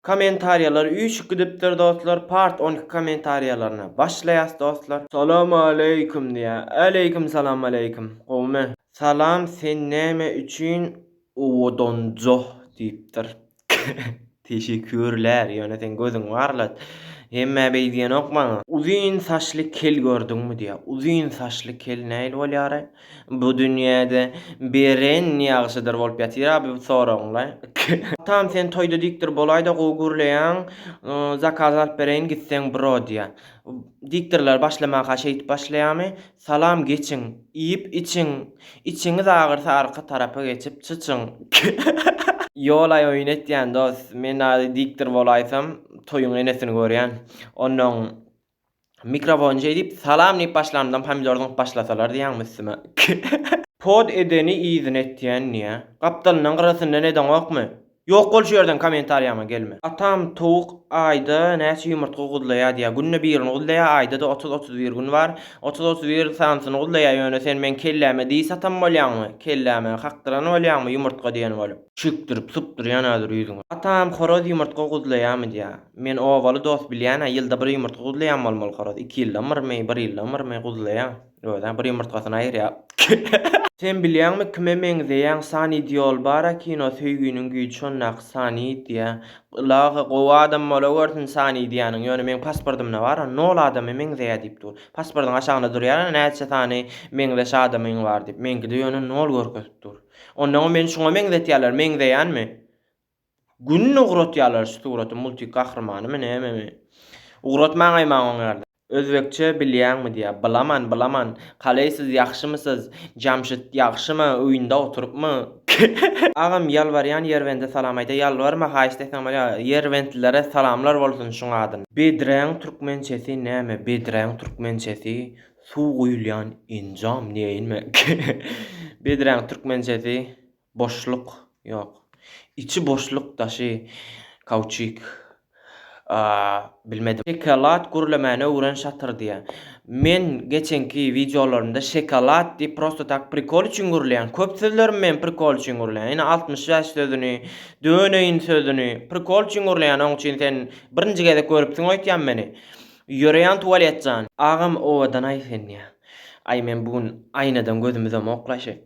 Komentariýalar üýşüp gidipdir dostlar part 12 komentariýalaryna başlaýas dostlar. Salam aleýkum diýýär. Aleýkum salam aleýkum. Gowumy? Salam sen näme üçin owadanjo diýipdir. Teşekkürler ýöne seň gözüň barlat. Hemmä beý diýenok maňa. Uzyn saçly kel gördüňmi diýýär. Uzyn saçly kel nähili bolýaraý? Bu dünýäde beren ýagşydyr bolup ýatyr abi bu soragyňlaý. Atam sen toýda diktor bolaýda gowy gürleýäň zakaz alyp bereýin gitseň bro diýýä. Diktorlar başlamaka şeýdip başlaýamy salam geçiň iýip içiň içiňiz agyrsa arka tarapa geçip çyçyň. Ýolaý oýun etýän dos men ady diktor bolaýsam toýuň enesini görýän onnoň Mikrofony şeý diýip salam diýip başlanymdan pomidor zyňyp başlasalar diýýäňmi üstüme. Pod edeni yzyna etýän diýýä. Gapdalyndan gyrasyndan edeňokmy? Ýok bol şu ýerden komentariýama gelme. Atam towuk aýda näçe ýumurtga guzlaýa diýýä. Günde birini guzlaýa aýdada 30 31 gün bar. 30 31 sanysyny guzlaýa ýöne sen meň kelläme diý satan bolýaňmy? Kelläme kakdyran bolýaňmy ýumurtga diýen bolup. Çekdirip sypdyrýan häzir ýüzüňe. Atam horoz ýumurtga guzlaýamy diýýä. Men obaly dost bilýän-ä ýylda bir ýumurtga guzlaýan bolmaly horoz. Iki ýylda birmi, bir ýylda birmi guzlaýa. Özä bir ýumurtgasyny aýyrýa. Sen bilýäňmi kime meňzeýäň Sani Diol bara kino söýginiň güýji şondaky Sani diýä. Ylahy gowy adam bolawersin Sani diýäniň ýöne meň pasportymda bara nol adama meňzeýä diýip dur. Pasportyň aşagynda durýar-a näçe sany meňzeş adamyň bar diýip. Meňkide ýöne nol görkezip dur. Onnoňam meni şuňa meňzetýärler, meňzeýänmi? Günde ugratýarlar şu suraty multik gahrymanymy nämemi. Ugratmaňaý maňa oň ýaly. Özbekçe bilýäňmi diýýär. Bilaman, bilaman. Kaleýsiz ýagşymysyz? Jamşit ýagşymy? Öýünde oturypmy? Agam ýalbarýan Ýerbende salam aýda ýalbarma haýyşt etseň bolýa Ýerbentlilere salamlar bolsun şuň adyna. Bedräň türkmençesi näme bedräň türkmençesi Suw guýulýan enjam diýeýinmi? Bedräň türkmençesi boşluk ýok. Içi boşluk daşy kauçik. Bilmedim. Şekolat gürlemäni öwren şatyr diýýär. Men geçenki wideolarymda şekolat diýip prosto tak prikol üçin gürleýän. Köp sözlerimi men prikol üçin gürleýän. Ine 65 sözüni, döneýin sözüni prikol üçin gürleýän. Oň üçin sen birinji gezek görüpsiň öýtýän meni. Ýöreýän tuwalet jan. Agam owadanaý sen diýä. Aý men bu gün aýnadan gözüm üzemok-laý şeý.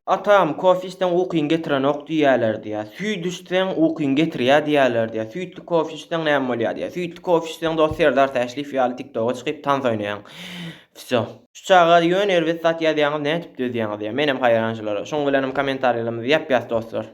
Atam, kofe içseň ukyňy getirenok diýýäler diýä. Süýt içseň ukyňy getirýä diýýäler diýä. Süýtli kofe içseň näme bolýa diýä. Süýtli kofe içseň dost Serdar Täşliýew ýaly tiktoga çykyp tans oýnaýaň. Wsýo. Şu çaga ýöne erbet zat ýazýaňyz nädip dözýäňiz diýä. Menem haýran şulara. Şuň bilenem kommentariýalarymyzy ýapýas dostlar.